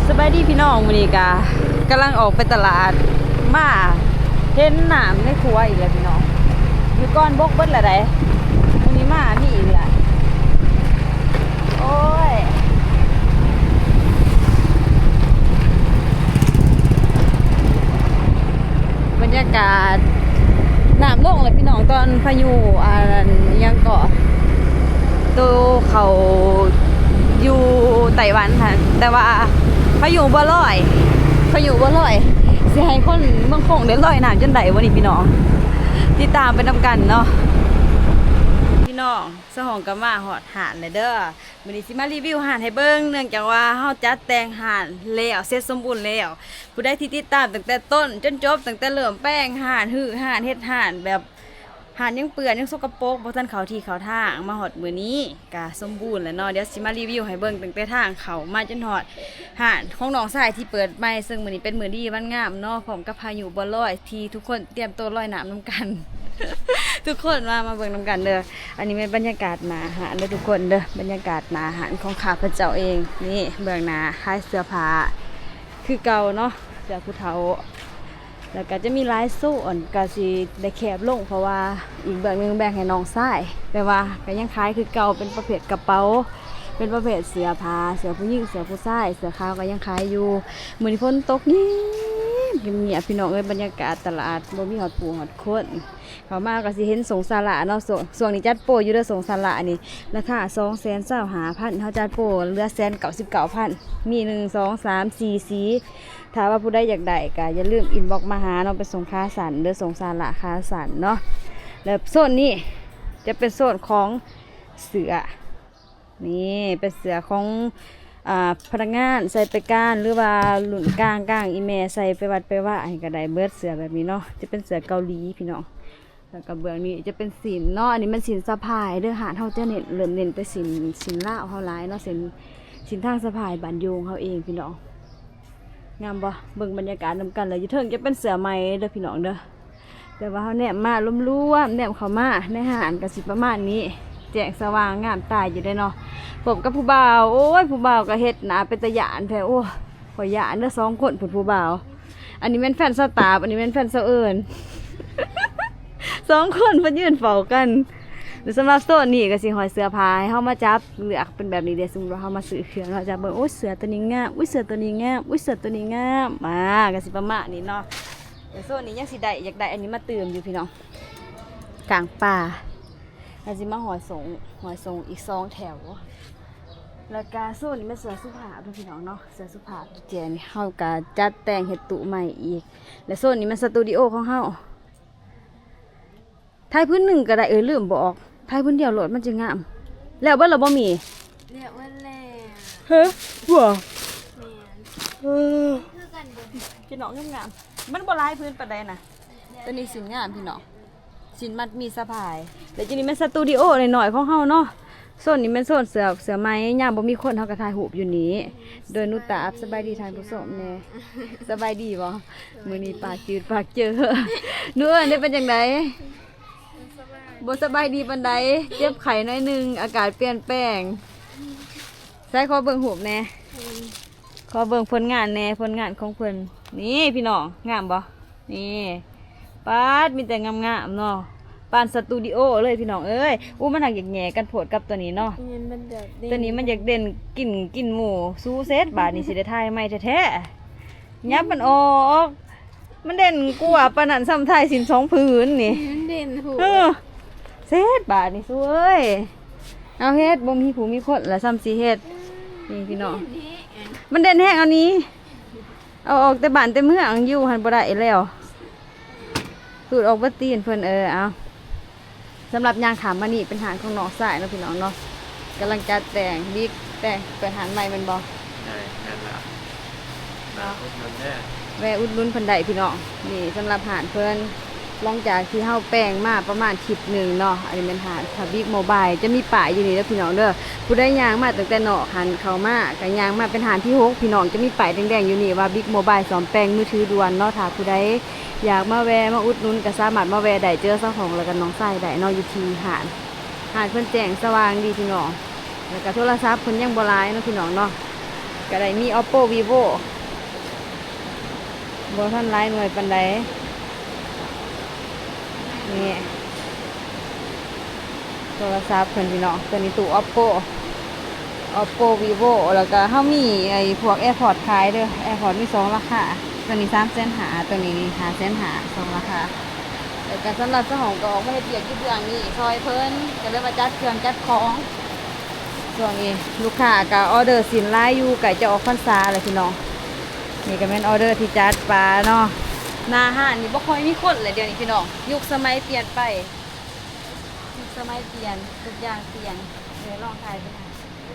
ສະບາຍດີພີ່ນ້ອງ, ມື້ນີ້ກະກຳລັງອອກໄປຕະຫຼາດ ມາເຫັນນ້ຳໃນຂົວອີກແລ້ວພີ່ນ້ອງ. ມື້ກ່ອນບົກເບິດແລ້ວໃດ໋, ມື້ນີ້ມາມີອີກແລ້ວ. ໂອ້ຍ ບັນຍາກາດນ້ຳລົງແລ້ວພີ່ນ້ອງ, ຕອນພາຍຸ ອັນ ຫຍັງເກາະ ໂຕເຂົ້າຢູ່ໄຕ້ຫວັນຫັ້ນ, ແຕ່ວ່າພາຍຸບໍ່ລອຍ ພາຍຸບໍ່ລອຍ ຊິໃຫ້ຄົນເມືອງຄົງໄດ້ລອຍນ້ຳຈົນໄດ້ບໍ່ນີ້ພີ່ນ້ອງ? ຕິດຕາມໄປນຳກັນເນາະ. ພີ່ນ້ອງ ສາວຫອງກໍມາຮອດຮ້ານແລ້ວເດີ. ມື້ນີ້ຊິມາຣີວິວຮ້ານໃຫ້ເບິ່ງ, ເນື່ອງຈາກວ່າເຮົາຈັດແຕ່ງຮ້ານແລ້ວ ເສັດສົມບູນແລ້ວ. ຜູ້ໃດທີ່ຕິດຕາມຕັ້ງແຕ່ຕົ້ນຈົນຈົບ, ຕັ້ງແຕ່ເລີ່ມແປງຮ້ານ, ຮື້ຮ້ານ, ເຮັດຮ້ານ, ແບບຮ້ານຍັງເປື້ອນ, ຍັງສົກກະປົກ, ບໍ່ທັນເຂົ້າທີ່ເຂົ້າທາງ, ມາຮອດມື້ນີ້ກະສົມບູນແລ້ວເນາະ. ດຽວຊິມາຣີວິວໃຫ້ເບິ່ງ ຕັ້ງແຕ່ທາງເຂົ້າມາຈົນຮອດຮ້ານຂອງນ້ອງຊາຍທີ່ເປີດໃໝ່, ເຊິ່ງມື້ນີ້ເປັນມື້ດີວັນງາມເນາະ, ພ້ອມກັບພາຍຸບໍ່ລອຍ ທີ່ທຸກຄົນຕຽມໂຕລອຍນ້ຳນຳກັນ. ທຸກຄົນມາ ມາເບິ່ງນຳກັນເດີ. ອັນນີ້ແມ່ນບັນຍາກາດໜ້າຮ້ານເດີທຸກຄົນເດີ, ບັນຍາກາດໜ້າຮ້ານຂອງຂ້າພະເຈົ້າເອງ. ນີ້ເບື້ອງໜ້າຂາຍເສື້ອຜ້າຄືເກົ່າເນາະ, ເສື້ອຜູ້ເຖົ້າ. ແລ້ວກໍຈະມີຫຼາຍໂຊນ, ກໍຊິໄດ້ແຄບລົງ ເພາະວ່າອີກເບື້ອງໜຶ່ງແບ່ງໃຫ້ນ້ອງຊາຍ, ແຕ່ວ່າກໍຍັງຂາຍຄືເກົ່າ, ເປັນປະເພດກະເປົາ, ເປັນປະເພດເສື້ອຜ້າ, ເສື້ອຜູ້ຍິງ, ເສື້ອຜູ້ຊາຍ, ເສື້ອຂາວກໍຍັງຂາຍຢູ່. ມື້ນີ້ຝົນຕົກງຽບໆ ພີ່ນ້ອງເອີຍ, ບັນຍາກາດຕະຫຼາດບໍ່ມີຮອດຜູ້ຮອດຄົນ. ເຂົ້າມາກໍຊິເຫັນສົ້ງສາລະເນາະ, ຊ່ວງ ຊ່ວງນີ້ຈັດໂປຢູ່ເດີ, ສົ້ງສາລະນີ້ລາຄາສອງແສນຊາວຫ້າພັນ, ເຮົາຈັດໂປເຫຼືອແສນເກົ້າສິບເກົ້າພັນ, ມີ ໜຶ່ງ ສອງ ສາມ ສີ່ ສີ. ຖ້າວ່າຜູ້ໃດຢາກໄດ້ກໍຢ່າລືມອິນບັອກມາຫາເນາະ, ເປັນສົ້ງຂາສັ້ນເດີ, ສົ້ງສາລະຂາສັ້ນເນາະ. ແລ້ວໂຊນນີ້ຈະເປັນໂຊນຂອງເສື້ອ. ນີ້ເປັນເສື້ອຂອງ ອ່າ ພະນັກງານໃສ່ໄປການ ຫຼືວ່າລຸ້ນກາງ ກາງອີ່ແມ່ໃສ່ໄປວັດໄປວາໃຫ້ກໍໄດ້ເບິດ, ເສື້ອແບບນີ້ເນາະ. ຈະເປັນເສື້ອເກົາຫຼີພີ່ນ້ອງ. ແລ້ວກໍເບື້ອງນີ້ຈະເປັນສິ້ນເນາະ, ອັນນີ້ແມ່ນສິ້ນສະພາຍເດີ. ຮ້ານເຮົາຈະເນັ້ນ ເລີ່ມເນັ້ນແຕ່ສິ້ນ ສິ້ນລາວເຮົາຫຼາຍເນາະ, ສິ້ນ ສິ້ນທາງສະພາຍບ້ານໂຢງເຮົາເອງພີ່ນ້ອງ. ງາມບໍ່? ເບິ່ງບັນຍາກາດນຳກັນເລີຍ. ຢູ່ເທິງຈະເປັນເສື້ອໄໝເດີພີ່ນ້ອງເດີ. ແຕ່ວ່າເຮົາແນມມາລວມໆ ແນມເຂົ້າມາໃນຮ້ານກໍຊິປະມານນີ້, ແຈ້ງສະຫວ່າງງາມຕາຢູ່ເດ້ເນາະ. ພົບກັບຜູ້ບ່າວ, ໂອ້ຍ ຜູ້ບ່າວກໍເຮັດໜ້າເປັນຕາຢ້ານແທ້. ໂອ້ ຂ້ອຍຢ້ານເດີ ສອງຄົນພຸ້ນຜູ້ບ່າວ. ອັນນີ້ແມ່ນແຟນສາວຕາບ, ອັນນີ້ແມ່ນແຟນສາວເອີນ. ສອງຄົນເພິ່ນຢືນເຝົ້າກັນ. ແລະ ສຳລັບໂຊນນີ້ກໍຊິຫ້ອຍເສື້ອຜ້າໃຫ້ເຮົາມາຈັບເລືອກເປັນແບບນີ້ເດ້. ສົມມຸດວ່າເຮົາມາຊື້ເຄື່ອງເນາະ, ຈັບເບິ່ງ, ໂອ້ຍ ເສື້ອຕົວນີ້ງາມ, ອຸ້ຍ ເສື້ອຕົວນີ້ງາມ, ອຸ້ຍ ເສື້ອຕົວນີ້ງາມ. ອ່າ ກໍຊິປະມານນີ້ເນາະ. ແຕ່ໂຊນນີ້ຍັງຊິໄດ້ ຢາກໄດ້ອັນນີ້ມາຕື່ມຢູ່ພີ່ນ້ອງ, ກາງປ່າ. ກໍຊິມາຫ້ອຍສົ່ງ ຫ້ອຍສົ່ງອີກສອງແຖວ. ແລ້ວກະໂຊນນີ້ແມ່ນເສື້ອສຸພາບເດີພີ່ນ້ອງເນາະ, ເສື້ອສຸພາບ. ແຈນີ້ເຮົາກະຈັດແຕ່ງເຮັດຕູ້ໃໝ່ອີກ. ແລະໂຊນນີ້ແມ່ນສະຕູດິໂອຂອງເຮົາ. ຖ່າຍພື້ນໜຶ່ງກໍໄດ້, ເອີ ລືມບອກ, ຖ່າຍພື້ນດຽວໂລດ ມັນຈະງາມ. ແລ້ວເບິດແລ້ວບໍ່ມີ? ແລ້ວເບິດແລ້ວ. ເຮີ ບໍ່ ແມ່ນ ເອີ ຄືກັນເບິ່ງ ພີ່ນ້ອງ ງາມໆ. ມັນບໍ່ຫຼາຍພື້ນປານໃດນະ. ຕົວນີ້ສິ້ນງາມພີ່ນ້ອງ, ສິ້ນມັດໝີ້ສະພາຍ. ແລ້ວຈຸນີ້ແມ່ນສະຕູດິໂອນ້ອຍໆຂອງເຮົາເນາະ. ໂຊນນີ້ແມ່ນໂຊນເສື້ອ ເສື້ອໃໝ່, ຍາມບໍ່ມີຄົນເຮົາກໍຖ່າຍຮູບຢູ່ນີ້. ໂດຍໜູຕາບ. ສະບາຍດີທ່ານຜູ້ຊົມແດ່. ສະບາຍດີບໍ່? ມື້ນີ້ປາກຈືດປາກເຈີ. ໜູເອີນໄດ້ເປັນຈັ່ງໃດ? ບໍ່ສະບາຍດີປານໃດ, ເຈັບໄຂ້ໜ້ອຍໜຶ່ງ, ອາກາດປ່ຽນແປງ. ໃສ ຂໍເບິ່ງຮູບແດ່. ຂໍເບິ່ງຜົນງານແດ່, ຜົນງານຂອງເພິ່ນ. ນີ້ພີ່ນ້ອງ, ງາມບໍ່? ນີ້ ປາດ ມີແຕ່ງາມໆເນາະ, ປານສະຕູດິໂອເລີຍພີ່ນ້ອງເອີຍ. ອູ້ ມັນຫາກຢາກແຫຍ່ກັນໂພດກັບຕົວນີ້ເນາະ. ແມ່ນ ມັນຢາກເດັ່ນ ຕົວນີ້ມັນຢາກເດັ່ນ ກິນ ກິນໝູ່. ສູເສັດບາດນີ້ ຊິໄດ້ຖ່າຍໃໝ່ແທ້ໆ. ຫຍັບມັນອອກ, ມັນເດັ່ນກວ່າປານນັ້ນຊ້ຳ, ຖ່າຍສິ້ນສອງຜືນນີ້. ມັນເດັ່ນໂພດ. ເອີ ເສັດບາດນີ້ສູເອີຍ. ເອົາເຮັດ ບໍ່ມີຜູ້ມີຄົນລະຊ້ຳຊິເຮັດ. ນີ້ພີ່ນ້ອງ, ມັນເດັ່ນແຮງ. ເອົານີ້ ເອົາອອກແຕ່ບ້ານແຕ່ເມືອງ, ຢູ່ຫັ້ນບໍ່ໄດ້ແລ້ວ. ຕູດອອກເບິດຕີນເພິ່ນ. ເອີ ເອົາ. ສຳລັບຍ່າງຂ້າມມານີ້ເປັນຮ້ານຂອງນ້ອງຊາຍເນາະພີ່ນ້ອງເນາະ, ກຳລັງຈັດແຕ່ງ ບິກແຕ່ງ ເປີດຮ້ານໃໝ່ແມ່ນບໍ່? ໃຊ່ ແມ່ນແລ້ວ. ມາອຸດໜູນແດ່ ແວ່ອຸດໜູນເພິ່ນໄດ້ພີ່ນ້ອງ. ນີ້ສຳລັບຮ້ານເພິ່ນ, ຫຼັງຈາກທີ່ເຮົາແປງມາປະມານທິດໜຶ່ງເນາະ. ອັນນີ້ແມ່ນຮ້ານພະບິກໂມບາຍ, ຈະມີປ້າຍຢູ່ນີ້ເດີພີ່ນ້ອງເດີ. ຜູ້ໃດຍ່າງມາຕັ້ງແຕ່ນອກຫັ້ນເຂົ້າມາ ກໍຍ່າງມາເປັນຮ້ານທີຫົກພີ່ນ້ອງ, ຈະມີປ້າຍແດງໆຢູ່ນີ້ວ່າບິກໂມບາຍ ສ້ອມແປງມືຖືດ່ວນເນາະ. ຖ້າຜູ້ໃດ ຢາກມາແວ່ມາອຸດໜູນກໍສາມາດມາແວ່ໄດ້, ເຈີສາວຫອງແລ້ວກໍນ້ອງຊາຍໄດ້ເນາະ ຢູ່ທີ່ຮ້ານ. ຮ້ານເພິ່ນແຈ້ງສະຫວ່າງດີພີ່ນ້ອງ, ແລ້ວກໍໂທລະສັບເພິ່ນຍັງບໍ່ຫຼາຍເນາະພີ່ນ້ອງເນາະ. ກໍໄດ້ມີ Oppo Vivo ບໍ່ທັນຫຼາຍໜ່ວຍປານໃດ. ນີ້ໂທລະສັບເພິ່ນພີ່ນ້ອງ, ຕົວນີ້ຕູ້ Oppo Oppo Vivo ແລ້ວກໍເຮົາມີໄອ້ພວກ AirPods ຂາຍເດີ້. AirPods ມີສອງລາຄາ, ຕົວນີ້ສາມແສນຫ້າ ຕົວນີ້ນີ້ຫ້າແສນຫ້າ ສອງລາຄາ. ແລ້ວກໍສຳລັບສາວຫອງກໍອອກມາເຮັດວຽກຢູ່ເບື້ອງນີ້ຊ່ອຍເພິ່ນ, ກໍເລີຍມາຈັດເຄື່ອງຈັດຂອງ. ຊ່ວງນີ້ລູກຄ້າກໍອອເດີສິ້ນຫຼາຍຢູ່, ໃກ້ຈະອອກພັນສາແລ້ວພີ່ນ້ອງ. ນີ້ກໍແມ່ນອອເດີທີ່ຈັດປາເນາະ. ໜ້າຮ້ານນີ້ບໍ່ຄ່ອຍມີຄົນແລ້ວດຽວນີ້ພີ່ນ້ອງ, ຍຸກສະໄໝປ່ຽນໄປ, ຍຸກສະໄໝປ່ຽນ, ທຸກຢ່າງປ່ຽນ. ເອີ ລອງຖ່າຍເບິ່ງ.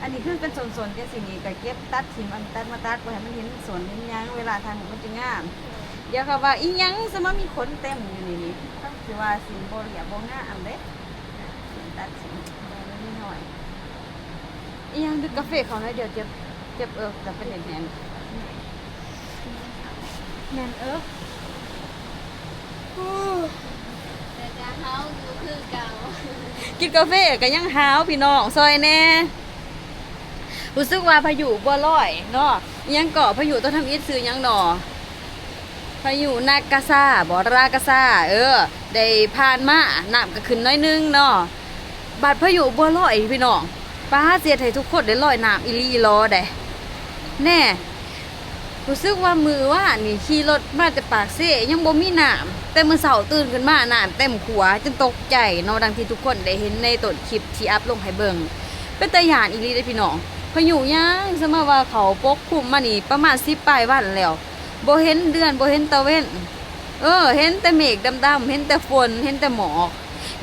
ອັນນີ້ຄືເປັນສົ້ນໆ ຈັ່ງຊີ້ນີ້ ກໍເກັບຕັດຖິ້ມ, ອັນຕັດມາຕັດ ບໍ່ໃຫ້ມັນເຫັນສົ້ນເຫັນຫຍັງ, ເວລາຖ່າຍຮູບມັນຈະງາມ. ດຽວເຂົາວ່າອີຫຍັງ ສະມາມີຂົນເຕັມຢູ່ນີ້ນີ້, ເຂົາຊິວ່າສິ້ນບໍ່ລຽບບໍ່ງາມເດ້. ຕັດສິ້ນ ບໍ່ມີຫ້ອຍອີຫຍັງ. ດື່ມກາເຟເຂົ້າໜ້ອຍດຽວ ເຈັບ ເຈັບເອິກ ແລ້ວເປັນແໜ້ນໆ. ແມ່ນເອີ. ແຕ່ກະຫາວຢູ່ຄືເກົ່າ. ກິນກາເຟກໍຍັງຫາວພີ່ນ້ອງ, ຊ່ອຍແດ່. ຮູ້ສຶກວ່າພາຍຸບົວລອຍເນາະ, ອີຫຍັງເກາະ ພາຍຸຕົ້ນທຳອິດຊື່ຫຍັງໜໍ? ພາຍຸນາກາຊາບໍ? ລາກາຊາ, ເອີ ໄດ້ຜ່ານມາ, ນ້ຳກໍຂຶ້ນໜ້ອຍໜຶ່ງເນາະ. ບາດພາຍຸບົວລອຍພີ່ນ້ອງ, ປາດ ຊິເຮັດໃຫ້ທຸກຄົນໄດ້ລອຍນ້ຳອີ່ຫຼີອີ່ຫຼໍໃດແນ່. ຮູ້ສຶກວ່າມື້ວານນີ້ຂີ່ລົດມາແຕ່ປາກເຊ ຍັງບໍ່ມີນ້ຳ, ແຕ່ມື້ເຊົ້າຕື່ນຂຶ້ນມານ້ຳເຕັມຂົວ ຈົນຕົກໃຈເນາະ, ດັ່ງທີ່ທຸກຄົນໄດ້ເຫັນໃນຕົ້ນຄລິບທີ່ອັບລົງໃຫ້ເບິ່ງ. ເປັນຕາຢ້ານອີ່ຫຼີເດ້ພີ່ນ້ອງ, ພາຍຸຫຍັງ ສະມາວ່າເຂົ້າປົກຄຸມມານີ້ປະມານສິບປາຍວັນແລ້ວ, ບໍ່ເຫັນເດືອນ ບໍ່ເຫັນຕາເວັນ. ເອີ ເຫັນແຕ່ເມກດຳໆ, ເຫັນແຕ່ຝົນ, ເຫັນແຕ່ໝອກ.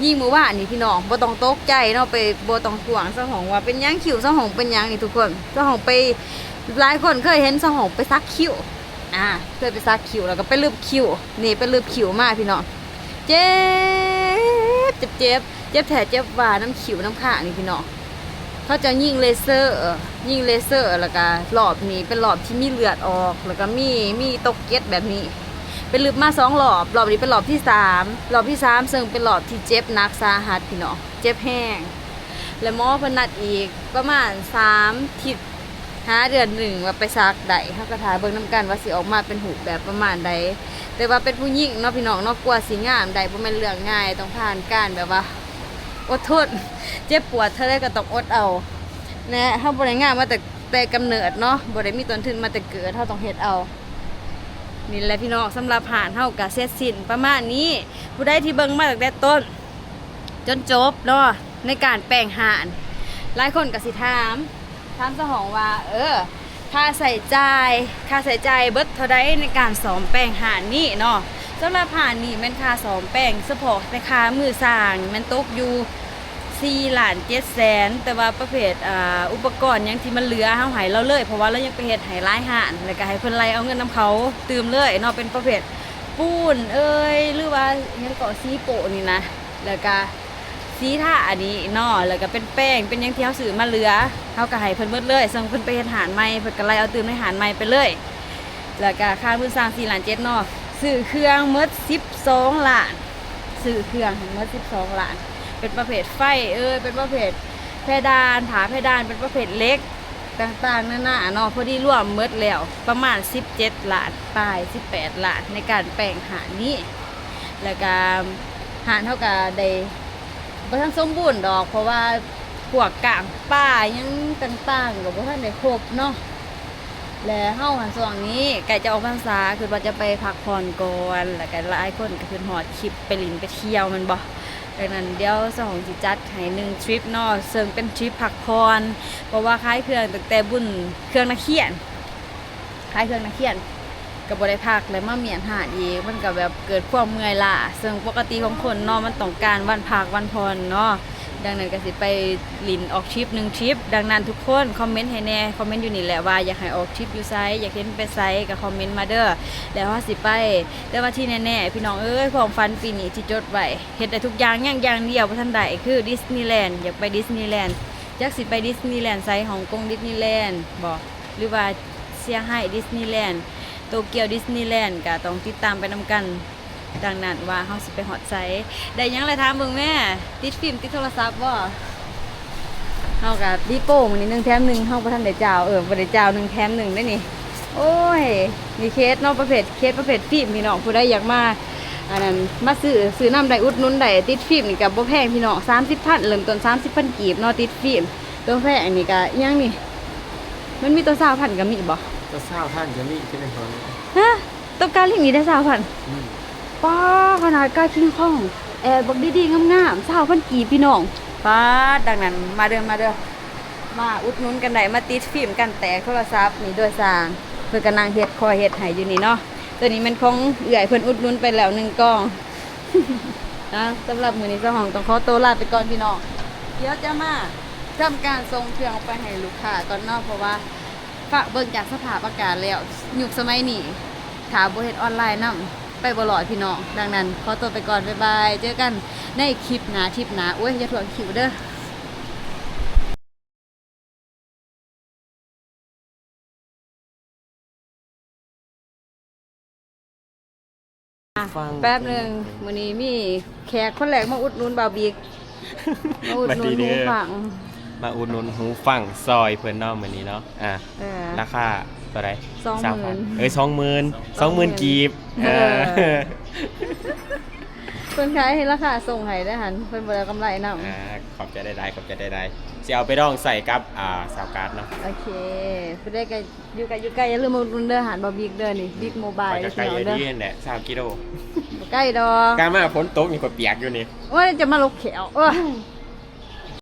ຍິ່ງມື້ວານນີ້ພີ່ນ້ອງ ບໍ່ຕ້ອງຕົກໃຈເນາະ, ໄປ ບໍ່ຕ້ອງທ້ວງສາວຫອງວ່າເປັນຫຍັງ ຄິ້ວສາວຫອງເປັນຫຍັງນີ້ທຸກຄົນ. ສາວຫອງໄປ ຫຼາຍຄົນເຄີຍເຫັນສາວຫອງໄປສັກຄິ້ວ, ອາ ເຄີຍໄປສັກຄິ້ວ ແລ້ວກໍໄປລຶບຄິ້ວ. ນີ້ໄປລຶບຄິ້ວມາພີ່ນ້ອງ, ເຈັບ ເຈັບ ເຈັບ ເຈັບແທ້ເຈັບວ່ານຳຄິ້ວນຳຄາງນີ້ພີ່ນ້ອງ. ເຂົາເຈົ້າຍິງເລເຊີ, ຍິງເລເຊີ ແລ້ວກະລອບນີ້ເປັນລອບທີ່ມີເລືອດອອກ ແລ້ວກະມີ ມີຕົກເກັດແບບນີ້. ໄປລຶບມາສອງລອບ, ລອບນີ້ເປັນລອບທີສາມ, ລອບທີສາມ ເຊິ່ງເປັນລອບທີ່ເຈັບໜັກສາຫັດພີ່ນ້ອງ, ເຈັບແຮງ. ແລະໝໍເພິ່ນນັດອີກປະມານສາມທິດຫາເດືອນໜຶ່ງວ່າໄປສັກໄດ້. ເຮົາກໍຖ້າເບິ່ງນຳກັນວ່າຊິອອກມາເປັນຮູບແບບປະມານໃດ. ແຕ່ວ່າເປັນຜູ້ຍິງເນາະພີ່ນ້ອງເນາະ, ກວ່າຊິງາມໄດ້ບໍ່ແມ່ນເລື່ອງງ່າຍ, ຕ້ອງຜ່ານການແບບວ່າ ອົດທົນ, ເຈັບປວດເທົ່າໃດກໍຕ້ອງອົດເອົາ. ແລະເຮົາບໍ່ໄດ້ງາມມາແຕ່ ແຕ່ກຳເນີດເນາະ, ບໍ່ໄດ້ມີຕົ້ນທຶນມາແຕ່ເກີດ, ເຮົາຕ້ອງເຮັດເອົາ. ນີ້ແຫຼະພີ່ນ້ອງ, ສຳລັບຮ້ານເຮົາກະເສັດສິ້ນປະມານນີ້. ຜູ້ໃດທີ່ເບິ່ງມາຕັ້ງແຕ່ຕົ້ນຈົນຈົບເນາະ ໃນການແປງຮ້ານ, ຫຼາຍຄົນກະຊິຖາມ ຖາມສາວຫອງວ່າ ເອີ ຄ່າໃຊ້ຈ່າຍ ຄ່າໃຊ້ຈ່າຍເບິດເທົ່າໃດໃນການສ້ອມແປງຮ້ານນີ້ເນາະ? ສຳລັບຮ້ານນີ້ແມ່ນຄ່າສ້ອມແປງສະເພາະແຕ່ຄ່າມືຊ່າງແມ່ນຕົກຢູ່ສີ່ລ້ານເຈັດແສນ, ແຕ່ວ່າປະເພດ ອ່າ ອຸປະກອນຫຍັງທີ່ມັນເຫຼືອ ເຮົາໃຫ້ລາວເລີຍ, ເພາະວ່າລາວຍັງໄປເຮັດໃຫ້ຫຼາຍຮ້ານ ແລ້ວກໍໃຫ້ເພິ່ນໄລ່ເອົາເງິນນຳເຂົາຕື່ມເລີຍເນາະ. ເປັນປະເພດປູນເອີຍ ຫຼືວ່າຫຍັງເກາະ ສີໂປ້ນີ້ນະ, ແລ້ວກໍ ສີທາອັນນີ້ເນາະ, ແລ້ວກໍເປັນແປ້ງ ເປັນຫຍັງທີ່ເຮົາຊື້ມາເຫຼືອ ເຮົາກໍໃຫ້ເພິ່ນເບິດເລີຍ. ເຊິ່ງເພິ່ນໄປເຮັດຮ້ານໃໝ່ ເພິ່ນກໍໄລ່ເອົາຕື່ມໃນຮ້ານໃໝ່ໄປເລີຍ. ແລ້ວກໍຄ່າມືຊ່າງສີ່ລ້ານເຈັດເນາະ, ຊື້ເຄື່ອງໝົດສິບສອງລ້ານ, ຊື້ເຄື່ອງໃຫ້ໝົດສິບສອງລ້ານ, ເປັນປະເພດໄຟເອີຍ ເປັນປະເພດເພດານ ຝາເພດານ ເປັນປະເພດເຫຼັກ ຕ່າງໆນານາເນາະ, ພໍດີລວມໝົດແລ້ວປະມານສິບເຈັດລ້ານປາຍ ສິບແປດລ້ານ ໃນການແປງຮ້ານນີ້. ແລ້ວກະຮ້ານເຮົາກະໄດ້ບໍ່ທັນສົມບູນດອກ ເພາະວ່າພວກກ້າງປາຫຍັງຕ່າງໆກໍບໍ່ທັນໄດ້ຄົບເນາະ. ແລະເຮົາຫັ້ນຊ່ວງນີ້ໃກ້ຈະອອກພັນສາ ຄິດວ່າຈະໄປພັກຜ່ອນກ່ອນ, ແລ້ວກະຫຼາຍຄົນກໍຄິດຮອດຄລິບໄປຫຼິ້ນໄປທ່ຽວແມ່ນບໍ່? ດັ່ງນັ້ນດຽວສາວຫອງຊິຈັດໃຫ້ໜຶ່ງທຣິບເນາະ, ເຊິ່ງເປັນທຣິບພັກຜ່ອນ ເພາະວ່າຂາຍເຄື່ອງຕັ້ງແຕ່ບຸນເຄື່ອງນາຄຽນ, ຂາຍເຄື່ອງນາຄຽນກໍບໍ່ໄດ້ພັກ ແລ້ວມາມ້ຽນຮ້ານອີກ ມັນກໍແບບເກີດຄວາມເມື່ອຍລ້າ. ເຊິ່ງປົກກະຕິຂອງຄົນເນາະ ມັນຕ້ອງການວັນພັກວັນຜ່ອນເນາະ, ດັ່ງນັ້ນກໍຊິໄປຫຼິ້ນອອກທຣິບໜຶ່ງທຣິບ. ດັ່ງນັ້ນທຸກຄົນຄອມເມັນໃຫ້ແດ່, ຄອມເມັນຢູ່ນີ້ແຫຼະວ່າຢາກໃຫ້ອອກທຣິບຢູ່ໃສ, ຢາກເຫັນໄປໃສ ກໍຄອມເມັນມາເດີ້ ແລ້ວເຮົາຊິໄປ. ແຕ່ວ່າທີ່ແນ່ໆ ພີ່ນ້ອງເອີຍ ຄວາມຝັນປີນີ້ທີ່ຈົດໄວ້ ເຮັດໄດ້ທຸກຢ່າງ, ຍັງຢ່າງດຽວບໍ່ທັນໄດ້ ຄືດິສນີແລນ. ຢາກໄປດິສນີແລນ, ຈັກຊິໄປດິສນີແລນໃສ, ຮົງກົງດິສນີແລນບໍ ຫຼືວ່າເຊຍໄຮດິສນີແລນ, ໂຕກຽວດິສນີແລນ, ກະຕ້ອງຕິດຕາມໄປນຳກັນ. ດັ່ງນັ້ນວ່າເຮົາຊິໄປຮອດໃສ ໄດ້ຫຍັງລະຖາມເບິ່ງແມ້. ຕິດຟິມຕິດໂທລະສັບບໍ່? ເຮົາກະດີໂປມື້ນີ້ ໜຶ່ງແຖມໜຶ່ງ ເຮົາບໍ່ທັນໄດ້ຈ່າວ ເອີ ບໍ່ໄດ້ຈ່າວ ໜຶ່ງແຖມໜຶ່ງເດ້ນີ້. ໂອ້ຍ ມີເຄສເນາະ ປະເພດ ເຄສປະເພດຟິມພີ່ນ້ອງ ຜູ້ໃດຢາກມາ ອັນນັ້ນ ມາຊື້ ຊື້ນຳໄດ້ ອຸດໜູນໄດ້ ຕິດຟິມນີ້ກະບໍ່ແພງພີ່ນ້ອງ ສາມສິບພັນ ເລີ່ມຕົ້ນສາມສິບພັນກີບເນາະ ຕິດຟິມ. ໂຕແພງນີ້ກະອີ່ຫຍັງນີ້ ມັນມີໂຕຊາວພັນກະມີບໍ່? ໂຕຊາວພັນກະມີ ຄືແມ່ນຂອງ ຮະ ໂຕກາລິງນີ້ໄດ້ຊາວພັນ ອືມ ປ້າ ຂະໜາດກາຄິງຄອງ ແອບບັກດີໆງາມໆ ຊາວພັນກີບພີ່ນ້ອງ ປ້າ. ດັ່ງນັ້ນມາເດີ ມາເດີ ມາອຸດໜູນກັນໄດ້ ມາຕິດຟິມກັນແຕກໂທລະສັບນີ້ໂດຍຊ່າງ ເພິ່ນກະນັ່ງເຮັດ ຄອຍເຮັດໃຫ້ຢູ່ນີ້ເນາະ. ໂຕນີ້ແມ່ນຂອງເອື້ອຍເພິ່ນ ອຸດໜູນໄປແລ້ວໜຶ່ງກ່ອງ. ອ່າ ສຳລັບມື້ນີ້ສາວຫອງຕ້ອງຂໍໂຕລາໄປກ່ອນພີ່ນ້ອງ ດຽວຈະມາທຳການສົ່ງເຄື່ອງໄປໃຫ້ລູກຄ້າກ່ອນເນາະ ເພາະວ່າ ເບິ່ງຈາກສະພາບອາກາດແລ້ວ ຍຸກສະໄໝນີ້ ຖ້າບໍ່ເຮັດອອນລາຍນຳ ໄປບໍ່ລອດພີ່ນ້ອງ. ດັ່ງນັ້ນ ຂໍໂຕໄປກ່ອນ ບາຍບາຍ ເຈີກັນໃນຄລິບໜ້າ ທຣິບໜ້າ. ໂອ້ຍ ຢ່າຖ່ວງຄິວເດີ. ຟັງ ແປັບໜຶ່ງ ມື້ນີ້ມີແຂກຄົນແລກມາອຸດໜູນບ່າວບິກ ມາອຸດໜູນຫູຟັງ ມາອຸດໜູນຫູຟັງຊອຍເພິ່ນເນາະມື້ນີ້ເນາະ. ອ່າ ເອີ ລາຄາເທົ່າໃດ? ສອງໝື່ນ ສາມພັນ ເອີຍ ສອງໝື່ນ ສອງໝື່ນ ສອງໝື່ນກີບ. ເອີ ເອີ ເພິ່ນຂາຍໃຫ້ລາຄາສົ່ງໃຫ້ເດ້ຫັ້ນ ເພິ່ນບໍ່ໄດ້ກຳໄລນຳ. ອ່າ ຂອບໃຈຫຼາຍໆ ຂອບໃຈຫຼາຍໆ ຊິເອົາໄປລອງໃຊ້ກັບ ອ່າ ສາວກາດເນາະ. ໂອເຄ ຜູ້ໃດກະ ຢູ່ໃກ້ຢູ່ໄກ ຢ່າລືມມາອຸດໜູນເດີ ຮ້ານບ່າວບິກເດີນີ້ ບິກໂມບາຍ ຂ້ອຍກະໄກຢູ່ນີ້ແຫຼະ ຊາວກິໂລ. ບໍ່ໄກດອກ ກາມາຝົນຕົກນີ້ຂ້ອຍປຽກຢູ່ນີ້. ໂອ້ຍ ຈະມາຫຼົກແຂ້ວ ໂອ້ຍ.